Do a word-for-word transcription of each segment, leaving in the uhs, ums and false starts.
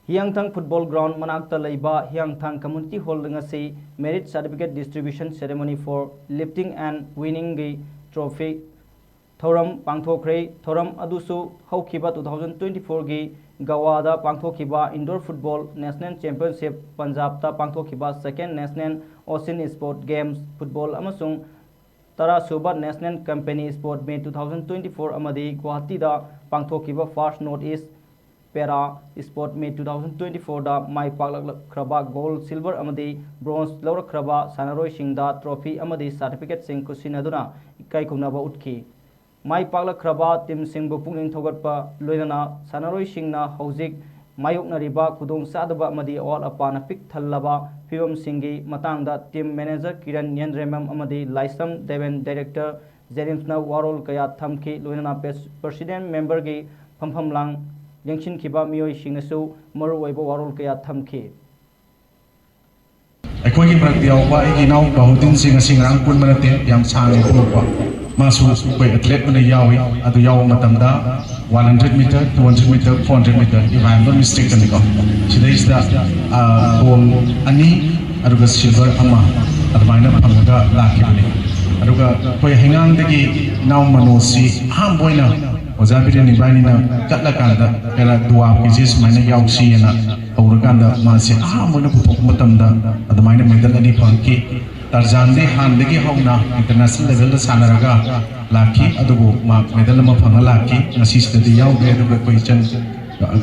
ꯍꯤꯌꯥꯡꯊꯥꯡ football ground ꯃꯅꯥꯛꯇ ꯂꯩꯕ ꯍꯤꯌꯥꯡꯊꯥꯡ community ꯍꯣꯜꯗ ꯉꯁꯤ Merit Certificate Distribution Ceremony for Lifting and Winningꯒꯤ ꯇ꯭ꯔꯣꯐꯤ ꯊꯧꯔꯝ ꯄꯥꯡꯊꯣꯛꯈ꯭ꯔꯦ꯫ ꯊꯧꯔꯝ ꯑꯗꯨꯁꯨ ꯍꯧꯈꯤꯕ two thousand twenty fourꯒꯤ ꯒꯋꯥꯗ ꯄꯥꯡꯊꯣꯛꯈꯤꯕ Indoor Football National Championship, ꯄꯟꯖꯥꯕꯇ ꯄꯥꯡꯊꯣꯛꯈꯤꯕ Second National Asian Sport Games Football ꯑꯃꯁꯨꯡ ꯇꯔꯥꯁꯨꯕ National Company Sport Meet two thousand twenty four ꯑꯃꯗꯤ ꯒꯨꯋꯥꯍꯥꯇꯤꯗ ꯄꯥꯡꯊꯣꯛꯈꯤꯕ First North East Para Sport Meet two thousand twenty fourꯗ ꯃꯥꯏ ꯄꯥꯛꯂꯛꯈ꯭ꯔꯕ gold, silver ꯑꯃꯗꯤ bronze ꯂꯧꯔꯛꯈ꯭ꯔꯕ ꯁꯥꯟꯅꯔꯣꯏꯁꯤꯡꯗ trophy ꯑꯃꯗꯤ ꯁꯥꯔꯇꯤꯐꯤꯀꯦꯠꯁꯤꯡ ꯈꯨꯠꯁꯤꯟꯅꯗꯨꯅ ꯏꯀꯥꯏ ꯈꯨꯝꯅꯕ ꯎꯠꯈꯤ꯫ ꯃꯥꯏ ꯄꯥꯛꯂꯛꯈ꯭ꯔꯕ ꯇꯤꯝꯁꯤꯡꯕꯨ ꯄꯨꯛꯅꯤꯡ ꯊꯧꯒꯠꯄ ꯂꯣꯏꯅꯅ ꯁꯥꯟꯅꯔꯣꯏꯁꯤꯡꯅ ꯍꯧꯖꯤꯛ ꯃꯥꯌꯣꯛꯅꯔꯤꯕ ꯈꯨꯗꯣꯡꯆꯥꯗꯕ ꯑꯃꯗꯤ ꯑꯋꯥꯠ ꯑꯄꯥꯅ ꯄꯤꯛ ꯊꯜꯂꯕ ꯐꯤꯕꯝꯁꯤꯡꯒꯤ ꯃꯇꯥꯡꯗ ꯇꯤꯝ ꯃꯦꯅꯦꯖꯔ ꯀꯤꯔꯟ ꯌꯦꯟꯗ꯭ꯔꯦꯃꯝ ꯑꯃꯗꯤ ꯂꯥꯏꯁ꯭ꯔꯝ ꯗꯦꯕꯦꯟ, ꯗꯥꯏꯔꯦꯛꯇꯔ ꯖꯦꯅꯤꯝꯁꯅ ꯋꯥꯔꯣꯜ ꯀꯌꯥ ꯊꯝꯈꯤ꯫ ꯂꯣꯏꯅꯅ ꯄ꯭ꯔꯦꯁ-, ꯄ꯭ꯔꯦꯁꯤꯗꯦꯟ ꯃꯦꯝꯕꯔꯒꯤ ꯐꯝꯐꯝ ꯂꯥꯡ ꯂꯦꯡꯁꯤꯟꯈꯤꯕ ꯃꯤꯑꯣꯏꯁꯤꯡꯅꯁꯨ ꯃꯔꯨꯑꯣꯏꯕ ꯋꯥꯔꯣꯜ ꯀꯌꯥ ꯊꯝꯈꯤ꯫ ꯑꯩꯈꯣꯏꯒꯤ ꯃꯔꯛꯇ ꯌꯥꯎꯕ ꯑꯩꯒꯤ ꯏꯅꯥꯎ ꯕꯥꯍꯨꯗꯤꯟꯁꯤ ꯉꯁꯤ ꯉꯔꯥꯡ ꯄꯨꯟꯕ ꯅꯠꯇꯦ, ꯌꯥꯝ ꯁꯥꯡꯅ ꯄꯨꯔꯛꯄ꯫ ꯃꯥꯁꯨ ꯑꯩꯈꯣꯏ ꯑꯦꯊꯂꯦꯠ ꯑꯣꯏꯅ ꯌꯥꯎꯏ꯫ ꯑꯗꯨ ꯌꯥꯎꯕ ꯃꯇꯝꯗ one hundred meter, two hundred meter, four hundred meter environmental mistake ꯀꯅꯤꯀꯣ꯫ ꯁꯤꯗꯩꯁꯤꯗ, ꯑ, gold ꯑꯅꯤ ꯑꯗꯨꯒ silver ꯑꯃ ꯑꯗꯨꯃꯥꯏꯅ ꯐꯪꯉꯒ ꯂꯥꯛꯈꯤꯕꯅꯤ꯫ ꯑꯗꯨꯒ ꯑꯩꯈꯣꯏ ꯍꯩꯉꯥꯡꯗꯒꯤ ꯏꯅꯥꯎ ꯃꯅꯣꯖꯁꯤ ꯑꯍꯥꯟꯕ ꯑꯣꯏꯅ ꯑꯣꯖꯥ ꯕꯤꯔꯦꯟ ꯏꯕꯥꯅꯤꯅ ꯆꯠꯂꯀꯥꯟꯗ ꯄꯦꯔꯥ ꯗꯨꯋꯥꯞꯀꯤꯁꯦ ꯁꯨꯃꯥꯏꯅ ꯌꯥꯎꯁꯤꯑꯅ ꯍꯧꯔꯀꯥꯟꯗ ꯃꯥꯁꯦ ꯑꯍꯥꯟꯕ ꯑꯣꯏꯅ ꯄꯨꯊꯣꯛꯄ ꯃꯇꯝꯗ ꯑꯗꯨꯃꯥꯏꯅ medal ꯑꯅꯤ ꯐꯪꯈꯤ꯫ ꯇꯔꯖꯥꯟꯗꯤ ꯍꯥꯟꯅꯗꯒꯤ ꯍꯧꯅ international levelꯗ ꯁꯥꯟꯅꯔꯒ ꯂꯥꯛꯈꯤ, ꯑꯗꯨꯕꯨ ꯃꯥ medal ꯑꯃ ꯐꯪꯉ ꯂꯥꯛꯈꯤ꯫ ꯉꯁꯤꯁꯤꯗꯗꯤ ꯌꯥꯎꯗ꯭ꯔꯦ, ꯑꯗꯨꯒ ꯑꯩꯈꯣꯏ ꯏꯆꯟ,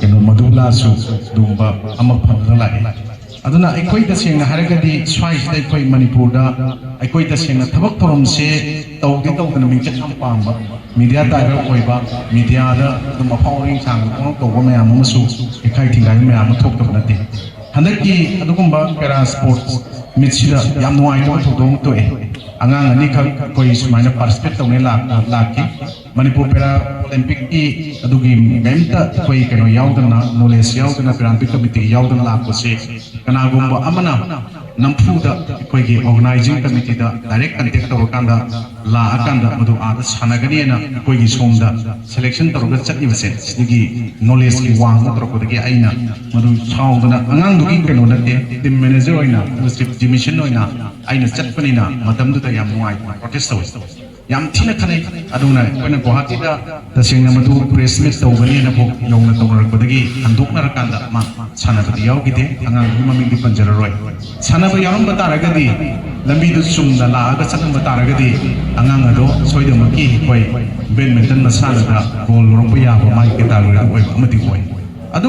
ꯀꯩꯅꯣ, ꯃꯗꯨꯂꯥꯁꯨ ꯑꯗꯨꯒꯨꯝꯕ ꯑꯃ ꯐꯪꯉꯒ ꯂꯥꯛꯑꯦ꯫ ꯑꯗꯨꯅ ꯑꯩꯈꯣꯏ ꯇꯁꯦꯡꯅ ꯍꯥꯏꯔꯒꯗꯤ ꯁ꯭ꯋꯥꯏꯁꯤꯗ ꯑꯩꯈꯣꯏ ꯃꯅꯤꯄꯨꯔꯗ ꯑꯩꯈꯣꯏ ꯇꯁꯦꯡꯅ ꯊꯕꯛ ꯊꯧꯔꯝꯁꯦ ꯇꯧꯗꯤ ꯇꯧꯗꯅ ꯃꯤꯡꯆꯠ ꯌꯥꯝ ꯄꯥꯝꯕ, media tiger ꯑꯣꯏꯕ, mediaꯗ ꯑꯗꯨꯝ ꯑꯐꯥꯎ ꯑꯔꯤꯡ ꯁꯥꯡꯅ ꯄꯨꯡꯉꯥꯡ ꯇꯧꯕ ꯃꯌꯥꯝ ꯑꯃꯁꯨ ꯏꯀꯥꯏ ꯊꯤꯡꯒꯥꯏꯕ ꯃꯌꯥꯝ ꯑꯃ ꯊꯣꯛꯇꯕ ꯅꯠꯇꯦ꯫ ꯍꯟꯗꯛꯀꯤ ꯑꯗꯨꯒꯨꯝꯕ Para Sports Meetꯁꯤꯗ ꯌꯥꯝ ꯅꯨꯡꯉꯥꯏꯇꯕ ꯊꯧꯗꯣꯛ ꯑꯃ ꯊꯣꯛꯑꯦ꯫ ꯑꯉꯥꯡ ꯑꯅꯤꯈꯛ ꯑꯩꯈꯣꯏ ꯁꯨꯃꯥꯏꯅ participate ꯇꯧꯅꯤ ꯂꯥꯛ-, ꯂꯥꯛꯈꯤ꯫ ꯃꯅꯤꯄꯨꯔ Para Olympicꯀꯤ ꯑꯗꯨꯒꯤ ꯀꯔꯤꯝꯇ ꯑꯩꯈꯣꯏ ꯀꯩꯅꯣ ꯌꯥꯎꯗꯅ, knowledge ꯌꯥꯎꯗꯅ, Paralympic Committeeꯒꯤ ꯌꯥꯎꯗꯅ ꯂꯥꯛꯄꯁꯦ ꯀꯅꯥꯒꯨꯝꯕ ꯑꯃꯅ ꯅꯝꯐꯨꯗ ꯑꯩꯈꯣꯏꯒꯤ ꯑꯣꯔꯒꯅꯥꯏꯖꯤꯡ ꯀꯃꯤꯇꯤꯗ ꯗꯥꯏꯔꯦꯛ ꯀꯟꯇꯦꯛ ꯇꯧꯔꯀꯥꯟꯗ ꯂꯥꯛꯑꯀꯥꯟꯗ ꯃꯗꯨ ꯑꯥꯗ ꯁꯥꯟꯅꯒꯅꯤꯅ ꯑꯩꯈꯣꯏꯒꯤ ꯁꯣꯝꯗ ꯁꯦꯂꯦꯛꯁꯟ ꯇꯧꯔꯒ ꯆꯠꯂꯤꯕꯁꯦ, ꯁꯤꯒꯤ ꯅꯣꯂꯦꯖꯀꯤ ꯋꯥꯡꯃ ꯇꯧꯔꯛꯄꯗꯒꯤ ꯑꯩꯅ ꯃꯗꯨ ꯁꯥꯎꯗꯅ, ꯑꯉꯥꯡꯗꯨꯒꯤ ꯀꯩꯅꯣ ꯅꯠꯇꯦ, ꯇꯤꯝ ꯃꯦꯅꯦꯖꯔ ꯑꯣꯏꯅ, ꯆꯤꯐ ꯗꯤꯃꯤꯁꯟ ꯑꯣꯏꯅ ꯑꯩꯅ ꯆꯠꯄꯅꯤꯅ ꯃꯇꯝꯗꯨꯗ ꯌꯥꯝ ꯅꯨꯡꯉꯥꯏꯇꯅ ꯄ꯭ꯔꯣꯇꯦꯁ ꯇꯧꯋꯤ꯫ ꯌꯥꯝ ꯊꯤꯅ ꯈꯟꯅꯩ꯫ ꯑꯗꯨꯅ ꯑꯩꯈꯣꯏꯅ ꯒꯨꯋꯥꯍꯥꯇꯤꯗ ꯇꯁꯦꯡꯅ ꯃꯗꯨ ꯄ꯭ꯔꯦꯁ ꯃꯤꯠ ꯇꯧꯒꯅꯤꯅ ꯐꯥꯎ ꯌꯧꯅ ꯇꯧꯅꯔꯛꯄꯗꯒꯤ ꯍꯟꯗꯣꯛꯅꯔꯀꯥꯟꯗ ꯃꯥ ꯁꯥꯟꯅꯕꯗꯤ ꯌꯥꯎꯈꯤꯗꯦ꯫ ꯑꯉꯥꯡꯗꯨꯒꯤ ꯃꯃꯤꯡꯗꯤ ꯄꯟꯖꯔꯔꯣꯏ꯫ ꯁꯥꯟꯅꯕ ꯌꯥꯎꯔꯝꯕ ꯇꯥꯔꯒꯗꯤ, ꯂꯝꯕꯤꯗꯨ ꯆꯨꯝꯅ ꯂꯥꯛꯑꯒ ꯆꯠꯂꯝꯕ ꯇꯥꯔꯒꯗꯤ, ꯑꯉꯥꯡ ꯑꯗꯣ ꯁꯣꯏꯗꯅꯃꯛꯀꯤ ꯑꯩꯈꯣꯏ ꯕꯦꯗꯃꯤꯟꯇꯟ ꯃꯁꯥꯟꯅꯗ ꯒꯣꯜ ꯂꯧꯔꯛꯄ ꯌꯥꯕ ꯃꯥꯒꯤ ꯀꯦꯇꯥꯒꯣꯔꯤꯗ ꯑꯣꯏꯕ ꯑꯃꯗꯤ ꯑꯣꯏ꯫